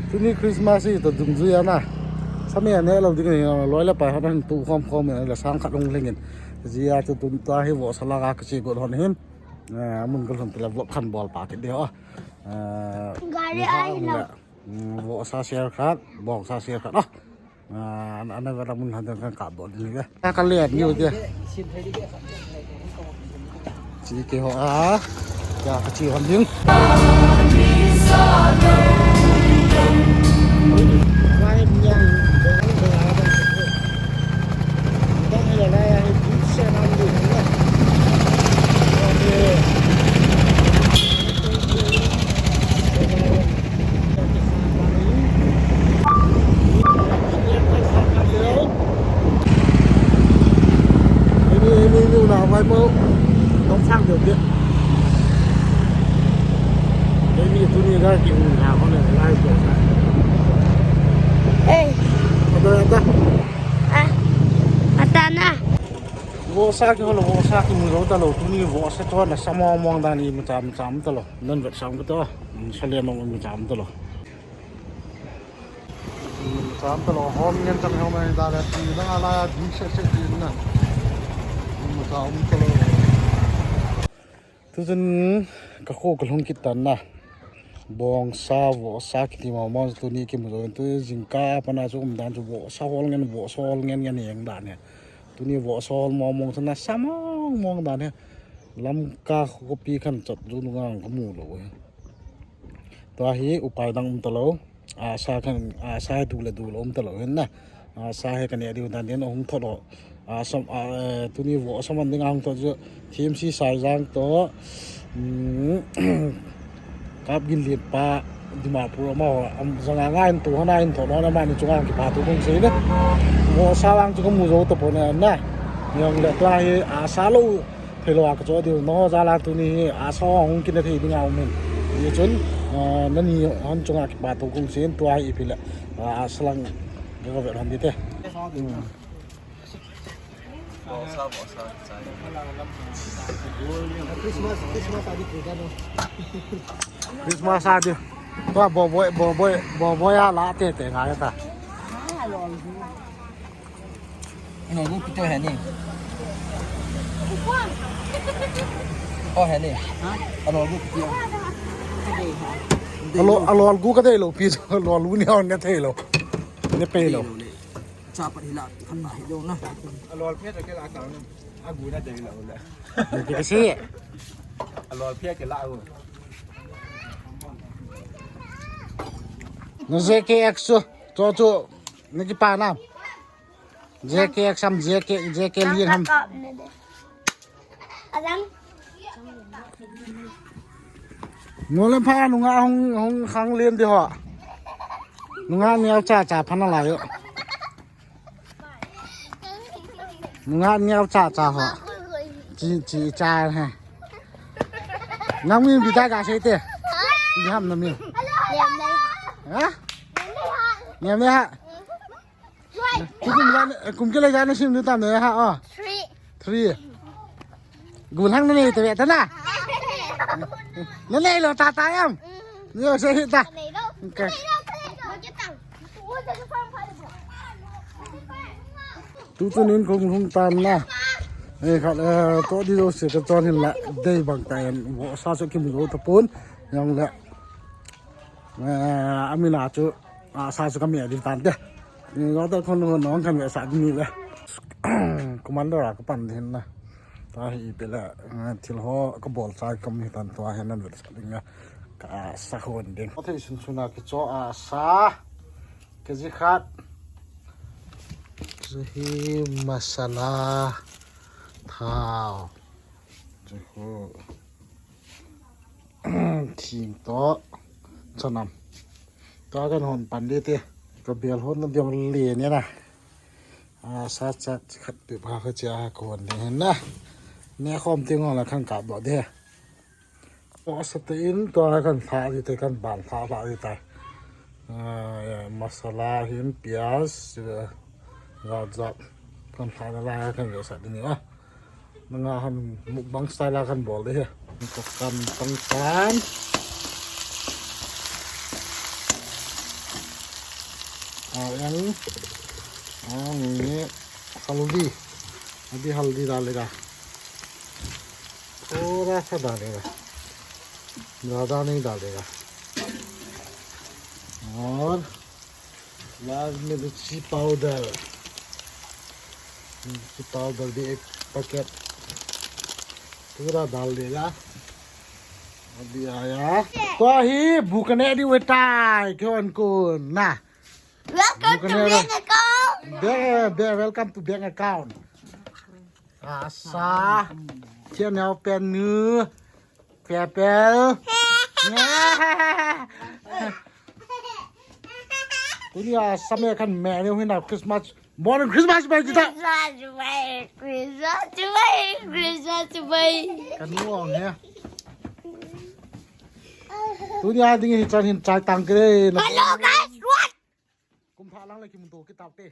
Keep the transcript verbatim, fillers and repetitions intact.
Tuni Christmas hi toh dungjui a na. Same a ne lou ding ni loi le pai hon tu khom khom le sang khat hung leng in. Jia chu tun ta hi vohsa la ka chi go hon hin. Eh, amun ka lhun tila vlog khan bol pa kit ding ho. Eh, gari ai lo. Vohsa share khat, vohsa share khat. Oh. Ah, ana, ana mun han kan kap bol ding ve. Ka le ni u dia. Chi ke ho a. Ya ka chi hon ding. Ini, ini, ini ulah awai mo. Tong sang deu deu. Ini tuni ga ki hung ha ko ne lai ko. Eh. Ada, ada. Ah. Ada na. Vohsa ki ho lo, vohsa ki mu jou ta lou, tuni vohsa toh na sa mong mong dan imacha imacha um ta lou. Nan vet sang ta lou. Sa le mong imacha um ta lou. Imacha um ta lou, hom ngen chang hom ngen da le, ti dang a la ding se se ti na. Imacha um ta lou. Tuchun ka kho ka lhung kit tan na. Bongsa, vohsa kiti mong mong tuni ki mu jou, tu jingkah a pat na chu um dan chu vohsa hol ngen, vohsa hol ngen ngen jeng dan hi. Tuni vohsa hol mong mong chu na sa mong mong dan hi. Lamka khopi khan chat jou nunga ka mu lou hi. Tua hi upai dang um ta lou. Asa khan, asa du le du lou um ta lou hin na. Asa hi ka ne diu dan din hung thot lou. Asa, ah, eh, tuni vohsa man ding a hung thot chu T M C Saijang toh, um, Kap Gin Lian pa Dimapur ama ho, am, jang a ngai in tu hana in thot lou na mani chunga kipa thu kong sei na. Vohsa vang chu ka mu jou ta pon na. Jong le tua hi asa lou. Thei lou a ka cho diu, nangho jal a tuni hi asa hung kina thei ding a um in. Hichun, ah, nani hon chunga kipa thu kong sei in tua hi ipi le, ah, asa lang ka vet hon ding te. Christmas, Christmas a di. Tua bo boi, bo boi, bo boi a la te te ngai ta. Alo, gu kiti he ni. O he ni. Alo, gu kiti. Alo, alo, gu ka dei lou, pi, alo, gu ni on ne thei lou. Ne pe lou. Cha pat hi la, kan na hi lou na. Alo, phe ta ke la ka na. A gu na dei lou le. Ni ti ka si. Alo, phe ke la gu. Na J K X chu, chu, chu, na kipa na. J K X ham, J K, J K Lian ham. Ajang. Nolem pha nunga hung, hung khang lien di ho. Nunga neo cha cha pha na lai yo. Nunga neo cha cha ho. Chi, chi cha he. Nang min bi ta ga sei te. Bi ham na min. Ha? Niam le ha. Kum kile jan, kum kile jan na sim du tam ne ha, oh. Three. Three. Gu lang na nei te ve ta na. Na nei lou ta ta yam. Ni o se hi ta. Nei lou. Okay. Nei lou, nei lou. Tu tu nin kong hung tan na. Eh, khat, eh, to di do se ka chon hin la. Dei bang ta en. Vohsa chu ki mu jou ta pon. Jong le. Eh, amina chu, ah, sa chu ka mi a di tan te. Ni lo to khon lo nong kan ve sa ni le. Commander a ka pan din na. Ta hi pe la, eh, thil ho ka bol sa ka mi tan to he nan ve sa ding a. Ka sa hon ding. Ka thei sun sun a ki cho a sa. Ka ji khat. Chu hi masala. Thao. Chu ho. Thing to chanam. Tua kan hon pan ding te. Ka bel hon na diang le ni na. A, sa chat khat pe pa kha cha ka hon ding hin na. Ne khom ting la kan kap doh ding. Vohsa te in tua kan hla ding te, kan ban hla hla ding tai. A, ya, masala hin, piaz, ya, jat jat kan hla na la kan ve sa ding ni a. Nanga han mukbang style a kan bol ding hi. Ka kan tang tan. And, और ये हल्दी, अभी हल्दी डालेगा, थोड़ा सा डालेगा, ज़्यादा नहीं डालेगा। और लाल मिर्ची पाउडर, मिर्ची पाउडर भी एक पैकेट पूरा डाल देगा। अभी आया। Kohi, bukan di wetai, kawan ko na. Welcome to Bukan bank account. Be, be, welcome to bank account. Asa, channel pen nu, pepel. Tunia same kan menu hina Christmas. Morning Christmas, Christmas, Christmas, Christmas, Christmas. Kan muang he. Tunia ding hi chan hin chai tang kre na. Hello guys, what? Kum pha lang le kim to kitap te.